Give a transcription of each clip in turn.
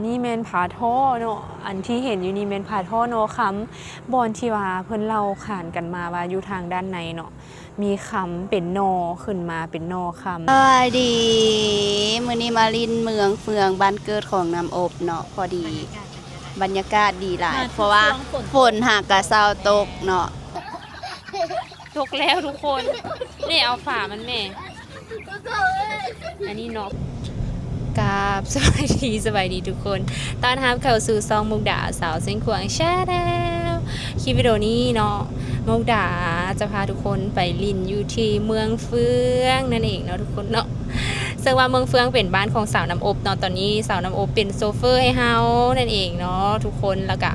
ນີ້ແມ່ນຜາທໍ່ເນາະ ອັນທີ່ເຫັນຢູ່ນີ້ແມ່ນຜາທໍ່ໜໍ່ຄຳ ບ່ອນທີ່ວ່າເພິ່ນເລົ່າຂານກັນມາວ່າຢູ່ທາງດ້ານໃນເນາະ ມີຄຳເປັນໜໍ່ຂຶ້ນມາເປັນໜໍ່ຄຳ. ສະບາຍດີ ມື້ນີ້ມາຫຼິ້ນເມືອງເຟືອງ ບ້ານເກີດຂອງນ້ຳອົບເນາະ ພໍດີ ບັນຍາກາດດີຫຼາຍ ເພາະວ່າຝົນຫາກະເຊົາຕົກເນາະ. ຕົກແລ້ວທຸກຄົນ ນີ້ເອົາຝາມັນແມ່ ອັນນີ້ເນາະ. ກາບສະບາຍດີ ສະບາຍດີທຸກຄົນ ຕ້ອນຮັບເຂົ້າສູ່ຊ່ອງມຸກດາ ສາວເຊງຂວາງ Channel. ຄລິບວິດີໂອນີ້ເນາະ ມຸກດາຈະພາທຸກຄົນໄປຫຼິ້ນຢູ່ທີ່ເມືອງເຟືອງນັ້ນເອງເນາະທຸກຄົນເນາະ ເຊິ່ງວ່າເມືອງເຟືອງເປັນບ້ານຂອງສາວນ້ຳອົບເນາະ ຕອນນີ້ສາວນ້ຳອົບເປັນໂຊເຟີໃຫ້ເຮົານັ້ນເອງເນາະທຸກຄົນ ແລ້ວກະ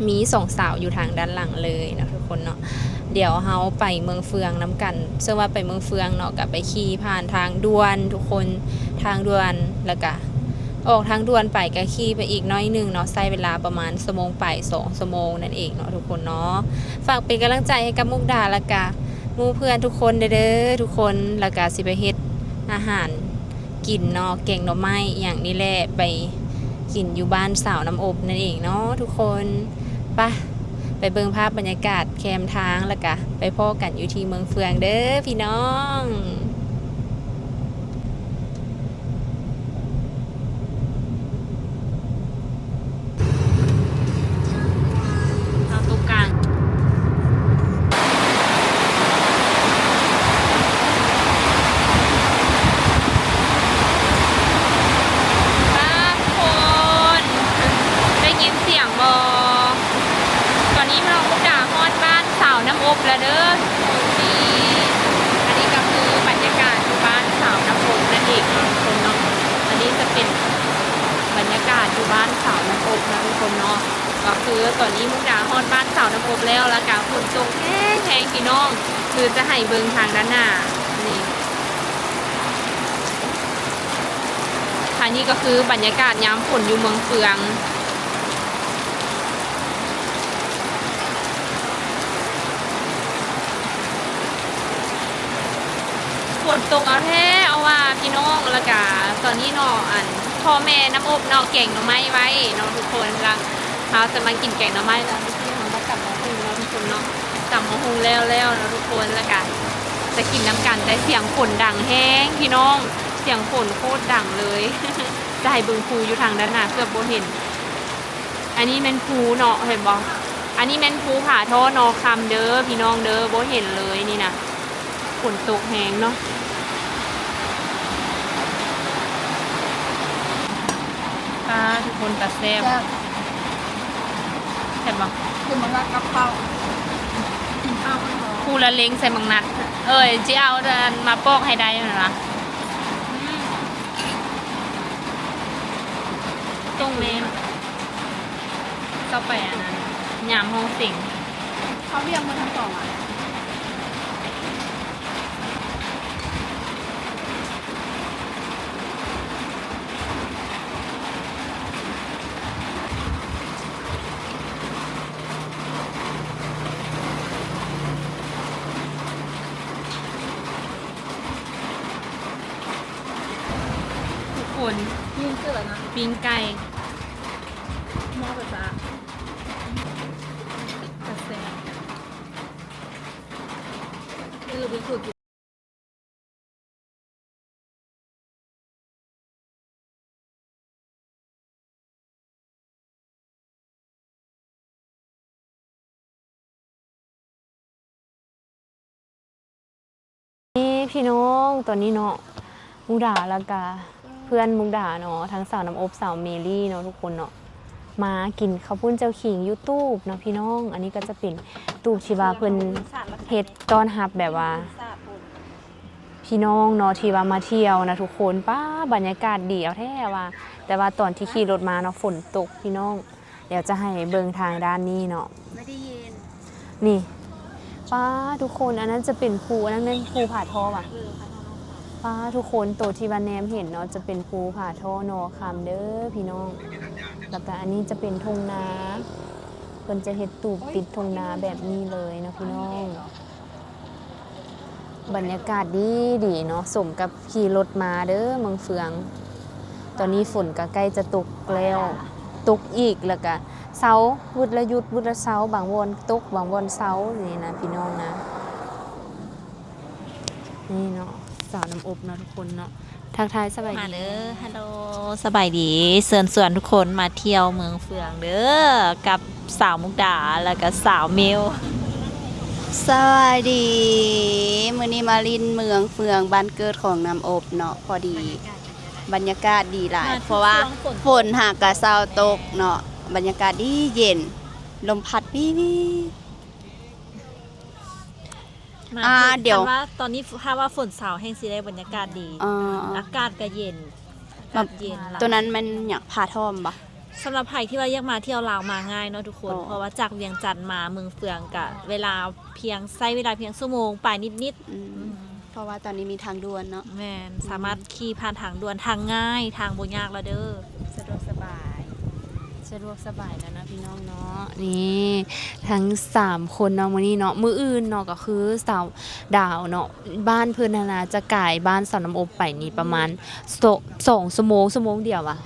ມີສອງສາວຢູ່ທາງດ້ານຫຼັງເລີຍເນາະທຸກຄົນເນາະ. ດຽວເຮົາໄປເມືອງເຟືອງນຳກັນ ເຊິ່ງວ່າໄປເມືອງເຟືອງເນາະ ກະໄປຂີ່ຜ່ານທາງດ່ວນທຸກຄົນ ທາງດ່ວນ ແລ້ວກະອອກທາງດ່ວນໄປ ກະຂີ່ໄປອີກໜ້ອຍໜຶ່ງເນາະ ໃຊ້ເວລາປະມານຊົ່ວໂມງປາຍ ສອງຊົ່ວໂມງນັ້ນເອງເນາະທຸກຄົນເນາະ. ຝາກເປັນກຳລັງໃຈໃຫ້ກັບມຸກດາ ແລ້ວກະໝູ່ເພື່ອນທຸກຄົນເດີ ທຸກຄົນ ແລ້ວກະຊິໄປເຮັດອາຫານ ກິນເນາະ ແກງໜໍ່ໄມ້ອີ່ຫຍັງນີ້ແຫຼະ ໄປກິນຢູ່ບ້ານສາວນ້ຳອົບນັ້ນເອງເນາະທຸກຄົນ. ປະ ໄປເບິ່ງພາບບັນຍາກາດແຄມທາງ ແລ້ວກະໄປພໍ້ກັນຢູ່ທີ່ເມືອງເຟືອງເດີພີ່ນ້ອງ. ເຮົາຕົກກາງ ປ້າ ທຸກຄົນ ໄດ້ຍິນສຽງບໍ່? ຕອນນີ້ນ້ອງມຸກດາຮອດບ້ານສາວນ້ຳອົບແລ້ວເດີ. ນີ້ ອັນນີ້ກໍຄືບັນຍາກາດຢູ່ບ້ານສາວນ້ຳອົບນັ້ນເອງເນາະທຸກຄົນເນາະ. ອັນນີ້ຈະເປັນບັນຍາກາດຢູ່ບ້ານສາວນ້ຳອົບເນາະທຸກຄົນເນາະ. ກໍຄືຕອນນີ້ມຸກດາຮອດບ້ານສາວນ້ຳອົບແລ້ວ ແລ້ວກະຝົນຕົກແຮງໆ ພີ່ນ້ອງ ຄືຈະໃຫ້ເບິ່ງທາງດ້ານໜ້ານີ້ ອັນນີ້ກໍຄືບັນຍາກາດຍາມຝົນຢູ່ເມືອງເຟືອງ. ຝົນຕົກເອົາແທ້ເອົາວ່າພີ່ນ້ອງ ແລ້ວກະຕອນນີ້ເນາະ ອັນພໍ່ແມ່ນ້ຳອົບເນາະ ແກງໜໍ່ໄມ້ໄວ້ເນາະທຸກຄົນ ລະເຮົາຈະມາກິນແກງໜໍ່ໄມ້ ລະເມື່ອກີ້ເຮົາມາຕຳໝາກຫຸ່ງເນາະທຸກຄົນເນາະ ຕຳໝາກຫຸ່ງແລ້ວໆ ເນາະທຸກຄົນ ແລ້ວກະຈະກິນນຳກັນ ແຕ່ສຽງຝົນດັງແຮງພີ່ນ້ອງ ສຽງຝົນໂຄດດັງເລີຍ ຈະໃຫ້ເບິ່ງພູຢູ່ທາງດ້ານໜ້າ ເກືອບບໍ່ເຫັນ. ອັນນີ້ແມ່ນພູເນາະ ເຫັນບໍ່? ອັນນີ້ແມ່ນພູຜາທໍ່ໜໍ່ຄຳເດີພີ່ນ້ອງເດີ ບໍ່ເຫັນເລີຍນີ້ນະ ຝົນຕົກແຮງເນາະ. ປ້າ ທຸກຄົນ ຕາແຊບ ແຊບ ແຊບບໍ່? ກິນໝາກນັດກັບເຂົ້າ ກິນເຂົ້າ ຄູລະເລັງໃສ່ໝາກນັດ ເອີຍ ຊິເອົາອັນມາປອກໃຫ້ໄດ້ຫັ້ນນະ. ອືມ ຕົງແມ່ນ ເຂົ້າໄປອັນນັ້ນ ຍາມຮ້ອງເສັງ ເຂົາວຽກໝົດທັງສອງອັນ. ທຸກຄົນ ປີ້ງເກີດລະນະ ປີ້ງໄກ່ ໝໍ້ໄຟຟ້າ ກະແຊບ ເອີ ໄປເຂົ້າກິນ. ນີ້ພີ່ນ້ອງ ຕອນນີ້ເນາະ ມຸກດາ ແລ້ວກະເພື່ອນມຸກດາເນາະ ທັງສາວນ້ຳອົບ ສາວເມລີເນາະ ທຸກຄົນເນາະ ມາກິນເຂົ້າປຸ້ນແຈ່ວຂີງຢູ່ຕູບເນາະພີ່ນ້ອງ. ອັນນີ້ກໍຈະເປັນຕູບທີ່ວ່າເພິ່ນເຮັດຕ້ອນຮັບແບບວ່າ ພີ່ນ້ອງເນາະ ທີ່ວ່າມາທ່ຽວນະທຸກຄົນ. ປ້າ ບັນຍາກາດດີເອົາແທ້ວ່າ ແຕ່ວ່າຕອນທີ່ຂີ່ລົດມາເນາະ ຝົນຕົກພີ່ນ້ອງ. ດຽວຈະໃຫ້ເບິ່ງທາງດ້ານນີ້ເນາະ ບໍ່ໄດ້ຍິນ ນີ້ ປ້າ ທຸກຄົນ ອັນນັ້ນຈະເປັນພູ ອັນນັ້ນແມ່ນພູຜາທໍ່ຫວາ? ເອີ ຜາທໍ່ ປ້າ ທຸກຄົນ ໂຕທີ່ວ່າແນມເຫັນເນາະ ຈະເປັນພູຜາທໍ່ໜໍ່ຄຳເດີພີ່ນ້ອງ. ແລ້ວກະອັນນີ້ຈະເປັນທົ່ງນາ ເພິ່ນຈະເຮັດຕູບຕິດທົ່ງນາແບບນີ້ເລີຍເນາະພີ່ນ້ອງ. ບັນຍາກາດດີດີເນາະ ສົມກັບຂີ່ລົດມາເດີເມືອງເຟືອງ. ຕອນນີ້ຝົນກໍໃກ້ຈະຕົກແລ້ວ ຕົກອີກ ແລ້ວກໍເຊົາ ວຶດລະຢຸດ ວຶດລະເຊົາ ບາງບ່ອນຕົກ ບາງບ່ອນເຊົາ ນີ້ນະ ພີ່ນ້ອງນະ. ນີ້ເນາະ ສາວນ້ຳອົບເນາະ ທຸກຄົນເນາະ. ທັກທາຍສະບາຍດີ ມາເດີ ເດີ ຮັລໂຫຼ ສະບາຍດີ ເຊີນຊວນທຸກຄົນມາທ່ຽວເມືອງເຟືອງເດີ ກັບສາວມຸກດາ ແລ້ວກໍສາວເມວ. ສະບາຍດີ ມື້ນີ້ມາຫຼິ້ນເມືອງເຟືອງ ບ້ານເກີດຂອງນ້ຳອົບເນາະ. ພໍດີບັນຍາກາດດີຫຼາຍ ເພາະວ່າຝົນຫາກະເຊົາຕົກເນາະ ບັນຍາກາດດີເຢັນ ລົມພັດວິວໆ. ມາ ອ່າ ຖືກ ດຽວ ຄັນວ່າຕອນນີ້ ຖ້າວ່າຝົນເຊົາແຮ່ງຊິໄດ້ບັນຍາກາດດີ ອ່າ ອາກາດກະເຢັນ ແບບ ອາກາດເຢັນຫຼາຍ. ຕົວນັ້ນແມ່ນຫຍັງ ຜາຖ້ອມບໍ່? ສຳລັບໃຜທີ່ວ່າຢາກມາທ່ຽວລາວ ມາງ່າຍເນາະທຸກຄົນ ເພາະວ່າຈາກວຽງຈັນມາເມືອງເຟືອງກະເວລາພຽງ ໃຊ້ເວລາພຽງຊົ່ວໂມງປາຍນິດໆ. ອືມ ອືມ ເພາະວ່າຕອນນີ້ມີທາງດ່ວນເນາະ. ແມ່ນ ອືມ ສາມາດຂີ່ຜ່ານທາງດ່ວນ ທາງງ່າຍ ທາງບໍ່ຍາກແລ້ວເດີ. ສະດວກສະບາຍ ສະດວກສະບາຍແລ້ວເນາະ ພີ່ນ້ອງເນາະ. ນີ້ ທັງສາມຄົນເນາະ ມື້ນີ້ເນາະ ມື້ອື່ນເນາະ ກໍຄືສາວດາວເນາະ ບ້ານເພິ່ນຫັ້ນນະ ຈະກາຍບ້ານສາວນ້ຳອົບໄປນີ້ປະມານ ອືມ ສອງ ສອງຊົ່ວໂມງ ຊົ່ວໂມງດຽວຫວາ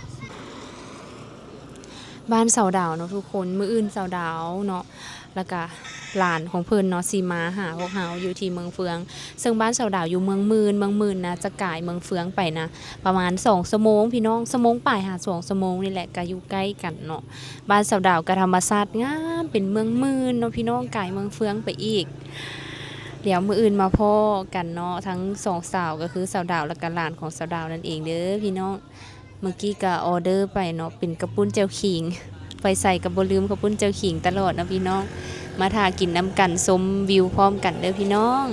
ບ້ານສາວດາວເນາະທຸກຄົນ. ມື້ອື່ນສາວດາວເນາະ ແລ້ວກະຫຼານຂອງເພິ່ນເນາະ ຊິມາຫາພວກເຮົາຢູ່ທີ່ເມືອງເຟືອງ ເຊິ່ງບ້ານສາວດາວຢູ່ເມືອງໝື່ນ. ເມືອງໝື່ນນະ ຈະກາຍເມືອງເຟືອງໄປນະ ປະມານສອງຊົ່ວໂມງພີ່ນ້ອງ ຊົ່ວໂມງປາຍຫາສອງຊົ່ວໂມງນີ້ແຫຼະ ກະຢູ່ໃກ້ກັນເນາະ. ບ້ານສາວດາວກະທຳມະຊາດງາມ ເປັນເມືອງໝື່ນເນາະພີ່ນ້ອງ ກາຍເມືອງເຟືອງໄປອີກ. ດຽວມື້ອື່ນມາພໍ້ກັນເນາະ ທັງສອງສາວ ກໍຄືສາວດາວ ແລ້ວກະຫຼານຂອງສາວດາວນັ້ນເອງເດີພີ່ນ້ອງ. ເມື່ອກີ້ກະອໍເດີໄປເນາະ ເປັນເຂົ້າປຸ້ນແຈ່ວຂີງ ໄປໃສກະບໍ່ລືມເຂົ້າປຸ້ນແຈ່ວຂີງຕະຫຼອດເນາະພີ່ນ້ອງ. ມາຖ້າກິນນຳກັນ ຊົມວິວພ້ອມກັນເດີພີ່ນ້ອງ.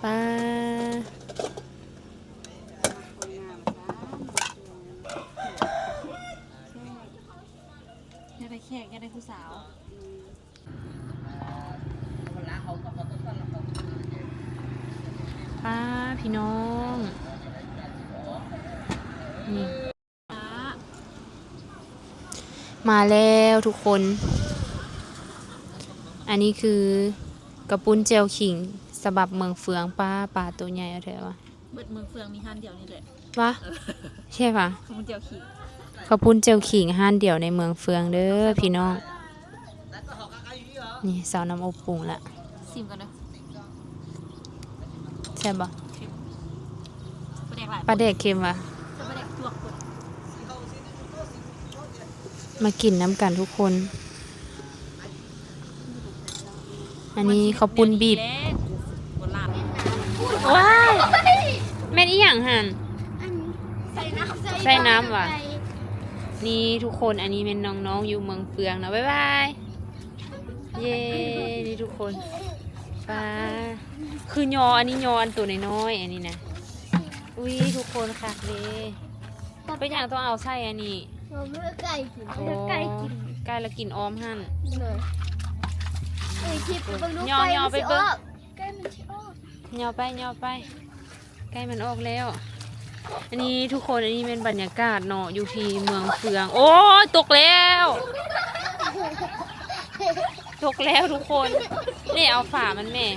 ປາ ຢາກໄດ້ແຂກ ຢາກໄດ້ຜູ້ສາວ. ປ້າ ພີ່ນ້ອງ ນີ້ ມາແລ້ວທຸກຄົນ. ອັນນີ້ຄືເຂົ້າປຸ້ນແຈ່ວຂີງ ສະບັບເມືອງເຟືອງ. ປ້າ ປາໂຕໃຫຍ່ເອົາແທ້ວະ. ເບິດເມືອງເຟືອງມີຮ້ານດຽວນີ້ແຫຼະ ວະ ເອີ ໃຊ່ປະ? ເຂົ້າປຸ້ນແຈ່ວຂີງ ເຂົ້າປຸ້ນແຈ່ວຂີງຮ້ານດຽວໃນເມືອງເຟືອງເດີພີ່ນ້ອງ. ນີ້ສາວນ້ຳອົບປຸງລະ ຊີມກ່ອນເດີ. ແຊບບໍ່? ເຄັມ ປາແດກຫຼາຍ ປາແດກເຄັມວະ. ໃສ່ປາແດກຈວກກ່ອນ ມາກິນນຳກັນທຸກຄົນ. ອັນນີ້ເຂົ້າປຸ້ນບີບ. ວ້າຍ ແມ່ນອີ່ຫຍັງຫັ້ນ? ອັນ ໃສ່ນ້ຳ ໃສ່ນ້ຳຫວາ? ນີ້ທຸກຄົນ ອັນນີ້ແມ່ນນ້ອງໆຢູ່ເມືອງເຟືອງເນາະ. ບາຍບາຍ ເຢ້ ນີ້ທຸກຄົນ. ປາ ຄືຍໍ ອັນນີ້ຍໍອັນໂຕນ້ອຍໆ ອັນນີ້ນະ. ອຸ້ຍ ທຸກຄົນ ຄັກເດ້. ເປັນຫຍັງຕ້ອງເອົາໃສ່ອັນນີ້? ເອົາໄກ່ກິນ ໂອ້ ເອົາໄກ່ກິນ ໄກ່ລະກິນອ້ອມຫັ້ນ. ເອີຍ ເອີຍ ທິບໄປເບິ່ງດູ ຍໍ ຍໍໄປເບິ່ງ ໄກ່ມັນຊິອອກ ຍໍໄປ ຍໍໄປ ໄກ່ມັນອອກແລ້ວ. ອັນນີ້ທຸກຄົນ ອັນນີ້ແມ່ນບັນຍາກາດເນາະ ຢູ່ທີ່ເມືອງເຟືອງ. ໂອ້ຍ ຕົກແລ້ວ ຕົກແລ້ວທຸກຄົນ. ນີ້ເອົາຝາມັນແມ່.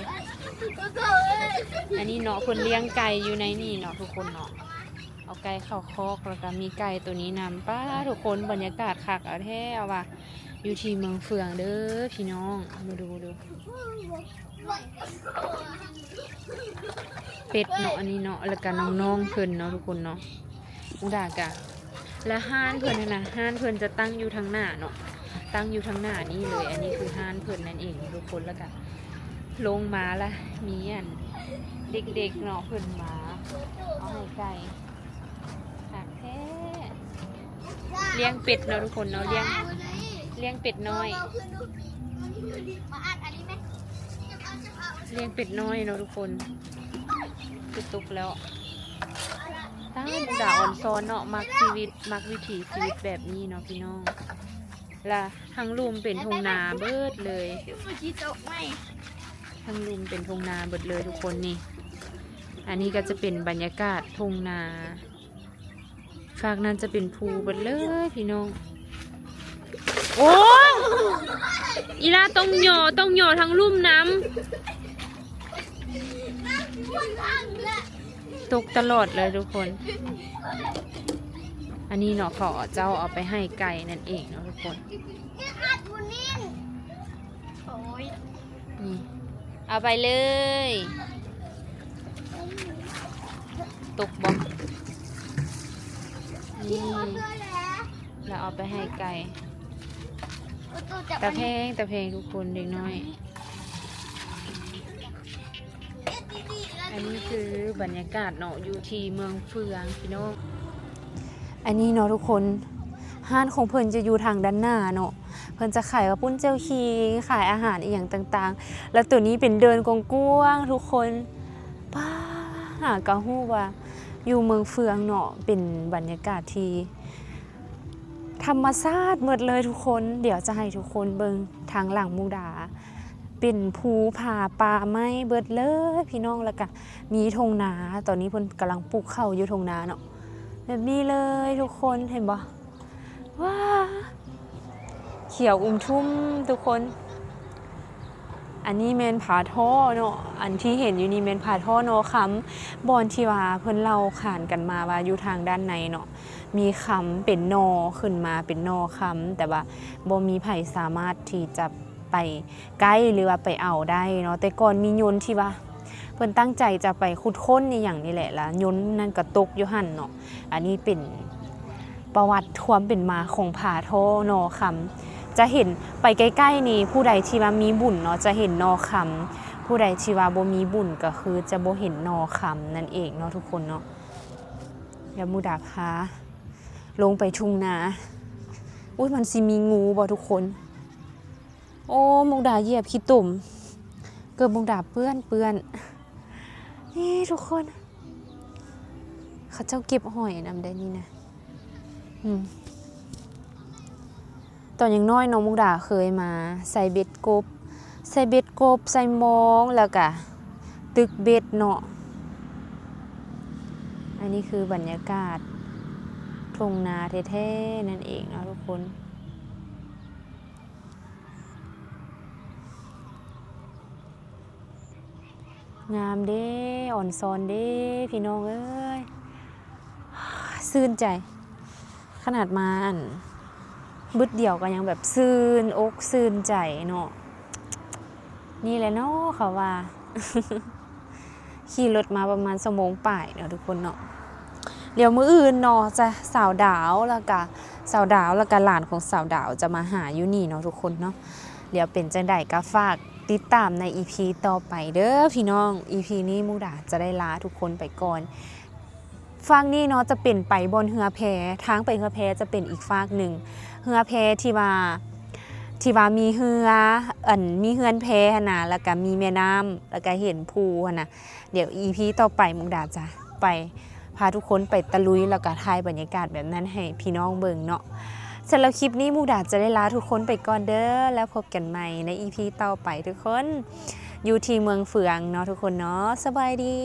ອັນນີ້ເນາະ ເພິ່ນລ້ຽງໄກ່ຢູ່ໃນນີ້ເນາະ ທຸກຄົນເນາະ. ເອົາໄກ່ເຂົ້າຄອກ ແລ້ວກະມີໄກ່ໂຕນີ້ນຳ. ປ້າ ທຸກຄົນ ບັນຍາກາດຄັກເອົາແທ້ວ່າ ຢູ່ທີ່ເມືອງເຟືອງເດີພີ່ນ້ອງ. ມາດູ ມາດູ ເປັດເນາະ ອັນນີ້ເນາະ ແລ້ວກະນ້ອງໆເພິ່ນເນາະ ທຸກຄົນເນາະ. ມຸກດາກະ ແລະຮ້ານເພິ່ນຫັ້ນນະ ຮ້ານເພິ່ນຈະຕັ້ງຢູ່ທາງໜ້າເນາະ ຕັ້ງຢູ່ທາງໜ້ານີ້ເລີຍ. ອັນນີ້ຄືຮ້ານເພິ່ນນັ້ນເອງທຸກຄົນ. ແລ້ວກະລົງມາລະ ມີອັນເດັກໆເນາະ ເພິ່ນມາເອົາໃຫ້ໄກ່. ຄັກແທ້ ລ້ຽງເປັດເນາະທຸກຄົນເນາະ ລ້ຽງ ລ້ຽງເປັດນ້ອຍ ລ້ຽງເປັດນ້ອຍເນາະທຸກຄົນ. ຄືຕົກແລ້ວ ຕາຍ ມຸກດາອອນຊອນເນາະ ມັກຊີວິດ ມັກວິຖີຊີວິດແບບນີ້ເນາະພີ່ນ້ອງ. ລະທາງລຸ່ມເປັນທົ່ງນາເບິດເລີຍ ທາງລຸ່ມເປັນທົ່ງນາເບິດເລີຍທຸກຄົນ. ນີ້ ອັນນີ້ກໍຈະເປັນບັນຍາກາດທົ່ງນາ ຟາກນັ້ນຈະເປັນພູເບິດເລີຍພີ່ນ້ອງ. ໂອ້ຍ ອີ່ຫຼ້າຕ້ອງຍໍ ຕ້ອງຍໍທາງລຸ່ມນຳ. ຕົກຕະຫຼອດເລີຍທຸກຄົນ. ອັນນີ້ເນາະ ເຂົາເຈົ້າເອົາໄປໃຫ້ໄກ່ນັ້ນເອງເນາະທຸກຄົນ. ນີ້ ເອົາໄປເລີຍ. ຕົກບໍ່? ນີ້ ແລ້ວເອົາໄປໃຫ້ໄກ່. ຕາແພງ ຕາແພງທຸກຄົນ ເດັກນ້ອຍ. ອັນນີ້ຄືບັນຍາກາດເນາະ ຢູ່ທີ່ເມືອງເຟືອງພີ່ນ້ອງ. ອັນນີ້ເນາະທຸກຄົນ ຮ້ານຂອງເພິ່ນຈະຢູ່ທາງດ້ານໜ້າເນາະ. ເພິ່ນຈະຂາຍກະປຸ້ນແຈ່ວຂີງ ຂາຍອາຫານອີ່ຫຍັງຕ່າງໆ ແລ້ວໂຕນີ້ເປັນເດີ່ນກວ້າງໆ ທຸກຄົນ. ປ້າ ຫາກະຮູ້ວ່າຢູ່ເມືອງເຟືອງເນາະ ເປັນບັນຍາກາດທີ່ ທຳມະຊາດໝົດເລີຍທຸກຄົນ. ດຽວຈະໃຫ້ທຸກຄົນເບິ່ງທາງຫຼັງມຸກດາ ເປັນພູຜາປ່າໄມ້ເບິດເລີຍພີ່ນ້ອງ. ແລ້ວກະມີທົ່ງນາ ຕອນນີ້ເພິ່ນກຳລັງປູກເຂົ້າຢູ່ທົ່ງນາເນາະ ແບບນີ້ເລີຍທຸກຄົນ ເຫັນບໍ່? ວ້າ ຂຽວອຸມທຸ່ມທຸກຄົນ. ອັນນີ້ແມ່ນຜາທໍ່ເນາະ ອັນທີ່ເຫັນຢູ່ນີ້ແມ່ນຜາທໍ່ໜໍ່ຄຳ ບ່ອນທີ່ວ່າເພິ່ນເລົ່າຂານກັນມາວ່າຢູ່ທາງດ້ານໃນເນາະ ມີຄຳເປັນໜໍ່ຂຶ້ນມາເປັນໜໍ່ຄຳ ແຕ່ວ່າບໍ່ມີໃຜສາມາດທີ່ຈະໄປໃກ້ ຫຼືວ່າໄປເອົາໄດ້ເນາະ. ແຕ່ກ່ອນມີຍົນທີ່ວ່າເພິ່ນຕັ້ງໃຈຈະໄປຂຸດຄົ້ນອີ່ຫຍັງນີ້ແຫຼະ ລະຍົນນັ້ນກະຕົກຢູ່ຫັ້ນເນາະ. ອັນນີ້ເປັນ ປະຫວັດຄວາມເປັນມາຂອງຜາທໍ່ໜໍ່ຄຳ ຈະເຫັນໄປໃກ້ໆນີ້ ຜູ້ໃດທີ່ວ່າມີບຸນເນາະ ຈະເຫັນໜໍ່ຄຳ ຜູ້ໃດທີ່ວ່າບໍ່ມີບຸນກະຄືຈະບໍ່ເຫັນໜໍ່ຄຳນັ້ນເອງເນາະທຸກຄົນເນາະ. ດຽວມຸກດາພາລົງໄປທົ່ງນາ. ອຸ້ຍ ມັນຊິມີງູບໍ່ທຸກຄົນ? ໂອ້ ມຸກດາຢຽບຂີ້ຕົມ ເກີບມຸກດາເປື້ອນໆ. ນີ້ທຸກຄົນ ເຂົາເຈົ້າເກັບຫອຍນຳໄດ໋ນີ້ນະ. ອືມ ຕອນຍັງນ້ອຍເນາະ ມຸກດາເຄີຍມາໃສ່ເບັດກົບ ໃສ່ເບັດກົບ ໃສ່ມອງ ແລ້ວກະຕຶກເບັດເນາະ. ອັນນີ້ຄືບັນຍາກາດທົ່ງນາແທ້ໆນັ້ນເອງເນາະທຸກຄົນ. ງາມເດ້ ອອນຊອນເດ້ ພີ່ນ້ອງເອີຍ ຊື່ນໃຈ. ຂະໜາດມາອັນບຶດດຽວກະຍັງແບບຊື່ນອົກຊື່ນໃຈເນາະ. ນີ້ແຫຼະເນາະເຂົາວ່າ ຂີ່ລົດມາປະມານຊົ່ວໂມງປາຍເນາະທຸກຄົນເນາະ. ດຽວມື້ອື່ນເນາະ ຈະ ສາວດາວ ແລ້ວກະ ສາວດາວ ແລ້ວກະຫຼານຂອງສາວດາວຈະມາຫາຢູ່ນີ້ເນາະທຸກຄົນເນາະ. ດຽວເປັນຈັ່ງໃດກະຝາກຕິດຕາມໃນອີພີຕໍ່ໄປເດີພີ່ນ້ອງ. ອີພີນີ້ມຸກດາຈະໄດ້ລາທຸກຄົນໄປກ່ອນ. ຟາກນີ້ເນາະ ຈະເປັນໄປບ່ອນເຮືອແພ ທາງໄປເຮືອແພຈະເປັນອີກຟາກໜຶ່ງ ເຮືອແພທີ່ວ່າ ທີ່ວ່າມີເຮືອ ອັນ ມີເຮືອນແພຫັ້ນນະ ແລ້ວກະມີແມ່ນ້ຳ ແລ້ວກະເຫັນພູຫັ້ນນະ. ດຽວອີພີຕໍ່ໄປມຸກດາຈະໄປພາທຸກຄົນໄປຕະລຸຍ ແລ້ວກະຖ່າຍບັນຍາກາດແບບນັ້ນໃຫ້ພີ່ນ້ອງເບິ່ງເນາະ. ສຳລັບຄລິບນີ້ມຸກດາຈະໄດ້ລາທຸກຄົນໄປກ່ອນເດີ ແລ້ວພົບກັນໃໝ່ໃນອີພີຕໍ່ໄປທຸກຄົນ ຢູ່ທີ່ເມືອງເຟືອງເນາະທຸກຄົນເນາະ. ສະບາຍດີ.